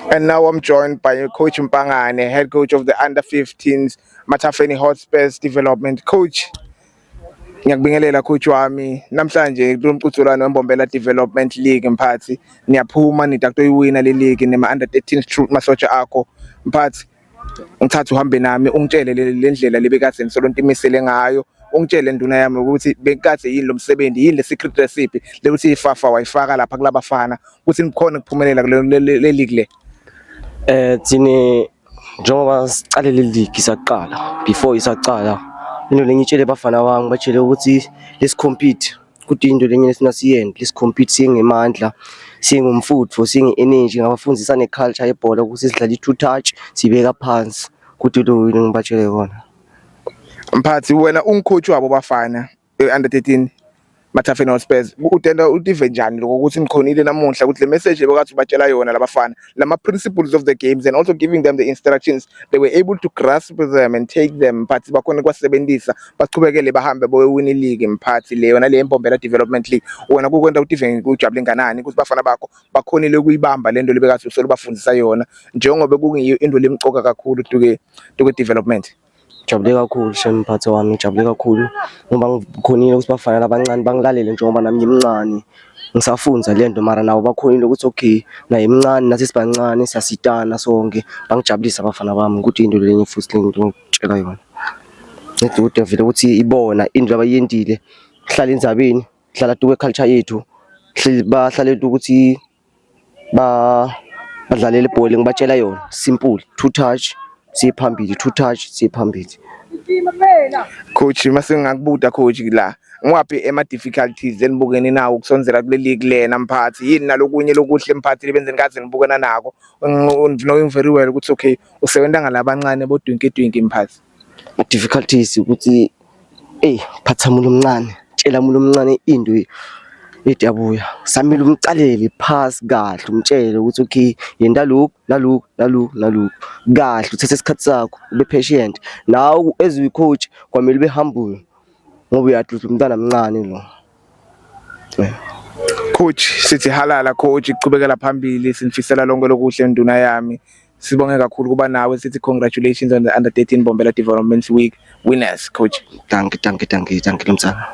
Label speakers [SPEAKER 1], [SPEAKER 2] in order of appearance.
[SPEAKER 1] And now I'm joined by Coach Mpangane, head coach of the under 15s Mathafeni Hotspurs Development. Coach, ngiyakubingelela coach wami. Namhlanje kulo mqhudelwano weMbombela Development League, mphathi. Niyaphuma nida kuyoyiwina le league nema under 13 true masotsha akho. Mphathi, ngithatha uhambe nami ungitshele le ndlela lebekade nisolonto imisele ngayo. Ungitshele, nduna yami, ukuthi bekade yini lo msebenzi, yini le secret recipe lekuthi ifafa wayifaka lapha kulabafana ukuthi nikhone ukuphumelela kule le league le.
[SPEAKER 2] Thine njengoba sicale le league isaqala, before isaqala, into lengitshele bafana bami, batshele ukuthi let's compete, kuthi into lenye lesina siyenze, let's compete, siye ngemandla, siye ngomfutho, siye nge-energy. Ngabafundisa ne-culture yebhola ukuthi sidlala i-two touch, sibeka phansi, kuthi lo yini ngibatshele kona.
[SPEAKER 1] Mphathi, wena ungicoach wabo bafana under 13 Mathafeni Hotspurs, utenda utive njani lokho ukuthi nikhonile namuhla ukuthi le message ebekathi ubatshela yona labafana, lama principles of the games and also giving them the instructions, they were able to grasp them and take them, mphathi, bakhona kwasebenzisa, bachubekele bahambe boyowina league, mphathi, le yona le Mbombela Development League? Wena kukwenta utive ujabule nganani ukuthi bafana bakho bakhonile ukuyibamba lento lebekathi usolo bafundisa yona, njengoba kungiyo into lemcoka kakhulu tuke development?
[SPEAKER 2] Jabule kakhulu shem, mphathi wami, ngijabule kakhulu ngoba ngikhonile ukuthi bafana labancane bangilalele, njengoba nami ngimncane ngisafunza le nto, mara nabo bakhonile ukuthi okay, naye mncane, nathi sibancane, siyasitana sonke. Bangijabulisa abafana bami, ukuthi into lenye futhi lengitshela yona, ngithi ukuthi vele ukuthi ibona into abayendile, hlala endzabeni, hlala tuke culture yethu, bahlale ukuthi ba badlalele ibhola ngibatshela yona, simple, two touch, siye phambili, two touch, siye phambili.
[SPEAKER 1] Coach, mase ngakubuta coach la, ngiwaphi ema difficulties enibukene nawo ukusondzela kule league lena, mphathi? Yini nalokunye lokuhle, mphathi, lebenzeni kaze nibukena nako, knowing very well ukuthi okay, usebenza ngalabancane bodwinki dwinki, mphathi?
[SPEAKER 2] Difficulties ukuthi phatha umuntu omncane, tshela umuntu omncane into ethi yabuya, samele umcalele phasi kahle, umtshele ukuthi okay, yenta lokhu nalokhu nalokhu nalokhu kahle, uthathe isikhathi sakho, ube patient. Nawe as uyi-coach kwamele ube humble ngoba uyazi ukuthi umntwana mncane lo.
[SPEAKER 1] Coach, sithi halala coach, ichubekela phambili, sinifisela lonke lokuhle, nduna yami. Sibonge kakhulu kuba nawe, sithi congratulations on the under 13 Bombela Development Week winners, coach.
[SPEAKER 2] Dankie, dankie, dankie, dankie, mzala.